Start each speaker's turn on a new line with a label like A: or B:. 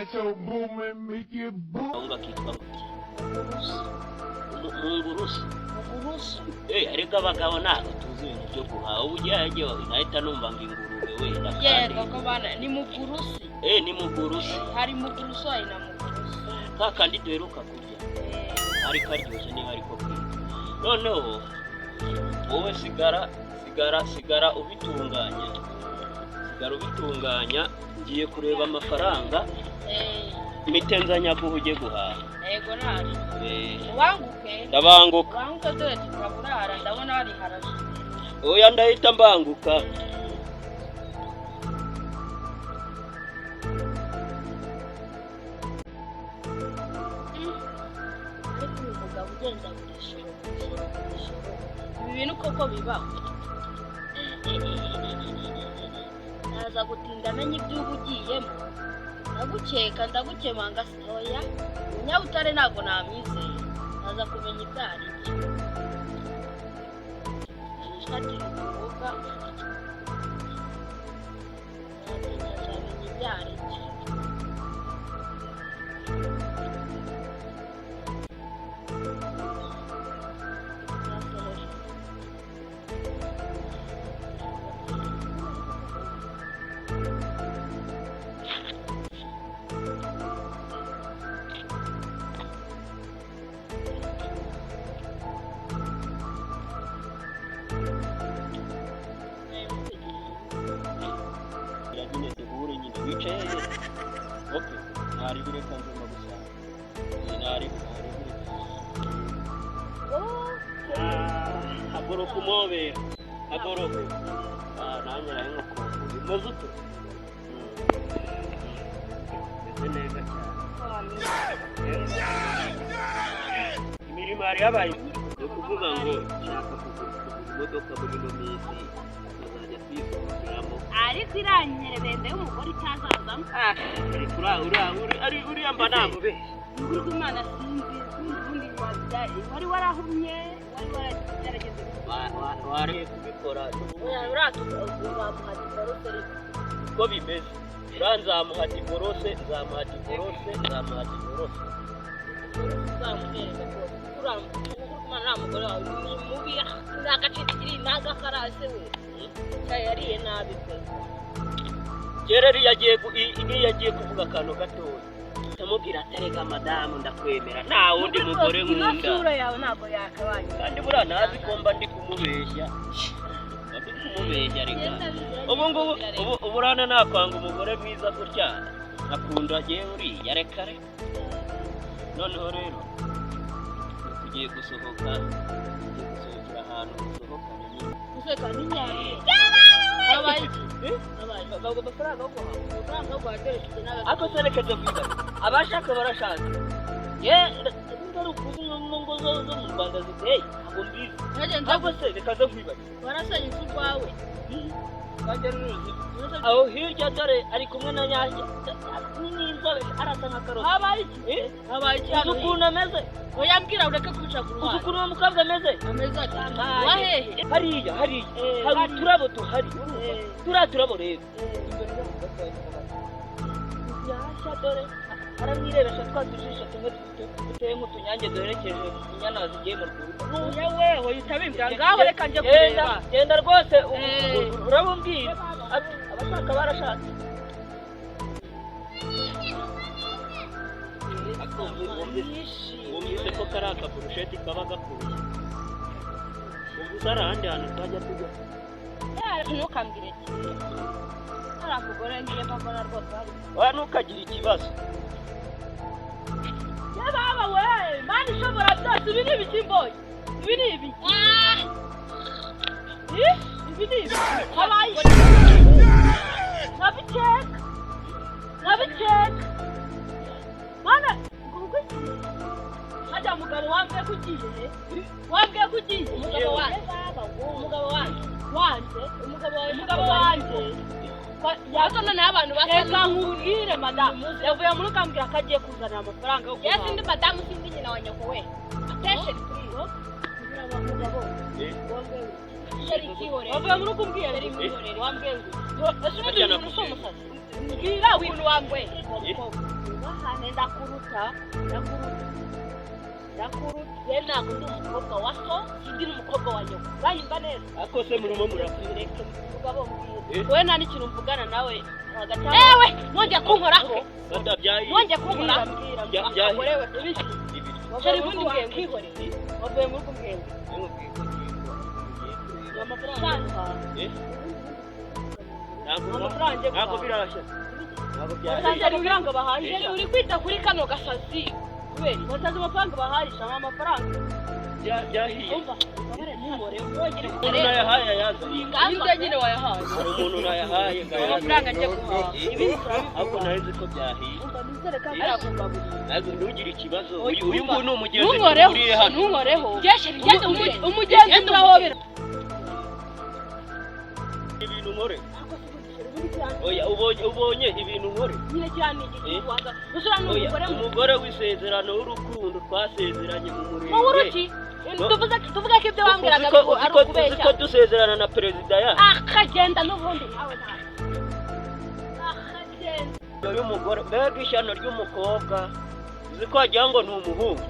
A: Metro Boomin, make it boom.
B: Gahunga kitwa nguki? Mungurusu.
C: Mugurusu.
B: Ariko abagabo ntabwo tuzi ibintu byo guhaha. Ubu ugiye nahita numva ngo ingurube wenda kandi.
C: Yego ko bana ni mugurusi.
B: Ni mugurusi.
C: Hari mugurusu hari na mugurusu.
B: Ka kandi duheruka kurya. Ari karyoshye niba ariko kwita. Noneho wowe sigara sigara sigara ubitunganya. Sigara ubitunganya, ngiye kureba amafaranga. Mite nzanyaguha ujye guhaha.
C: Yego nari. Ubanguke.
B: Ndabanguka.
C: Ubanguke dore tukaburara ndabona hari haraje.
B: Oya ndahita mbanguka.
C: Ariko uyu mugabo ugenda buri joro buri joro buri joro, ibi bintu koko bibaho? Naza gutinda amenya ibyo uba ugiyemo, ndagukeka ndagukemanga oya umunyabutare ntabwo namwizeye, naza kumenya ibyo ari byo. Yifatira utuboga azamenya ibyo ari byo.
B: Nyine duhure nyine wicaye he? Okay, ntari bireka nzuma gusa. Ntari ntari. Haguruka umobera. Haguruka. Nanjye nari nkukumbuye. Umeze ute? Meze neza cyane. Imirimo yari yabaye. Ni ukuvuga ngo nshaka kugura imodoka muri ino minsi tukazajya twisohokeramo.
C: Ariko iranyerebende y'umugore itazazamo.
B: Ariko uriya uriya mba namubeshye.
C: Ukuri kw'Imana sinzi ubundi wari warahumye wari waragerageza.
B: Wareye kubikora.
C: Oya uramuha divorce ariko.
B: Uko bimeze uriya nzamuha divorce, nzamuha divorce, nzamuha divorce.
C: Uzamuhereza rwose ukuri kw'Imana nta mugore wawe ni mubi, ni agacikiri ni agakarase we yariye nabi pe.
B: Kera niyo yagiye kuvuga akantu gatoya ndamubwira atarega madamu ndakwemera nta wundi mugore nkunda.
C: Ino sura yawe ntabwo yakabaye.
B: Kandi buriya ntazi ko mba ndi kumubeshya. Mba ndi kumubeshya reka. Ubu ngubu ubu urana nakwanga umugore mwiza gutya akunda agiye uriya reka reka. Noneho rero tugiye gusohoka, tugiye gusohokera ahantu dusohokane nyine.
C: Guseka n'inyanya. Habaye iki? Habaye.
B: Bavuga amafaranga yo guhaha.
C: Amafaranga yo guhaha dore mfite n'agafaranga.
B: Ako se reka nze kwibaza. Abashaka barashaka. Ye ndumva ari ukuzi ngo zo mu Rwanda ziteye ntabwo mbizi. Ahubwo se reka nze kwibaza.
C: Warasanye inzu rwawe.
B: Aho hirya dore ari kumwe na Nyashya n'inzobe arasa nka karoti.
C: Habaye iki? Habaye iki
B: Uzi
C: hano?
B: ukuntu ameze?
C: Oya mbwira ureke kubica ku
B: Uzi
C: ruhande.
B: ukuntu uwo mukobwa ameze?
C: Ameze ate? Wahehe?
B: Hariya hariya hari uturabo tuhari. Turiya turabo rero. Imbere yaho gatoya niho bari. Nyashya dore aramwirebesha twa tujisho tumwe duteye nk'utunyange duherekeje inyana zigiye mu rwuri.
C: Oya wewe utabimbwira ngaho reka njye kureba.
B: Genda rwose urabubwira. Abashaka barashatse. Wumvise ko kari akaburusheti kaba gakuye. Wumvise hari ahandi hantu twajya tujya.
C: Ntukambwire kimwe. Hari umugore ngiye mbona rwose hari.
B: Oya ntukagire ikibazo.
C: Ya baba we, Mana ishobora byose ibi ni ibiki mbonye? Ibi ni ibiki? Ibi ni ibiki? Habaye iki? Nkabikeka. Nkabikeka. Mana, ngo iki? Hajya mugabo wambwiye ko ugiye? Wambwiye ko ugiye? Umugabo wanjye. Umugabo wanjye. Wanjye. Umugabo wawe. Umugabo wanjye. Yazo noneho abantu basa. Reka nkubwire madamu. Yavuye muri ukambwira ko agiye kuzanira amafaranga yo guhaha. Sindi madamu sindi nyina wa nyoko we. Attention please. Umugabo. Wavuye muri ukumbwira ngo wambwiye ngo. Ese ubundi umuntu si umusazi? Mbwira ukuntu wambwiye. Wahane, ndakuruta, ndakuruta, ndakuruta. Ye, ntabwo ndi umukobwa wa so, sindi n'umukobwa wa nyoko, uranyumva neza?
B: Ako se murimo murapfa?
C: Reka, mugabo, mbwira.
B: Eh?
C: Wowe nta n'ikintu mvugana nawe hagati aho. Ewe, nongeye kunkoraho.
B: Fata byahiye.
C: Nongeye kunkoraho.
B: Byahiye.
C: Wakorewe ibiki?
B: Ibiryo.
C: Sheri, ubundi wakwihoreye, wavuye muri kumwembe. Amafaranga.
B: Eh? Ntabwo
C: Amafaranga ngiye
B: ntabwo
C: guhaha.
B: birashya, ntabwo
C: Wasanze
B: byahiye.
C: amafaranga bahaye. Sheri, uri kwita kuri kano gasazi kubera wasanze amafaranga bahaye shama amafaranga.
B: Byahiye.
C: Umva, ntumore wongere.
B: Umuntu nayahaye ayazanye.
C: Ninde nyine wayahaye?
B: Hari umuntu nayahaye ngo ayazane.
C: Amafaranga ngiye guhaha, ibindi turabivuga.
B: Ariko nari nzi ko byahiye.
C: Umva, nizere ko arakugaburira.
B: Ntabwo, ntugire ikibazo, uyu nguyu ni umugenzi
C: Ntunkoreho.
B: duhuriye hano.
C: Ntunkoreho. Umugenzi turahobera.
B: Ibintu nkore, oya, ubonye ibintu nkore.
C: Nyine cyane
B: Eh?
C: igiti usura
B: Oya,
C: n'umugore mu
B: umugore w'isezerano w'urukundo twasezeranye mu murenge.
C: Wowe uruki? Tuvuze, tuvuge ko ibyo wambwiraga
B: Uzi
C: ari
B: ko uzi
C: ukubeshya?
B: ko dusezerana na perezida ya
C: Akagenda n'ubundi nawe ntabwo akagenda.
B: Y'umugore, mbega ishyano ry'umukobwa! Uzi ko wagira ngo ni umuhungu.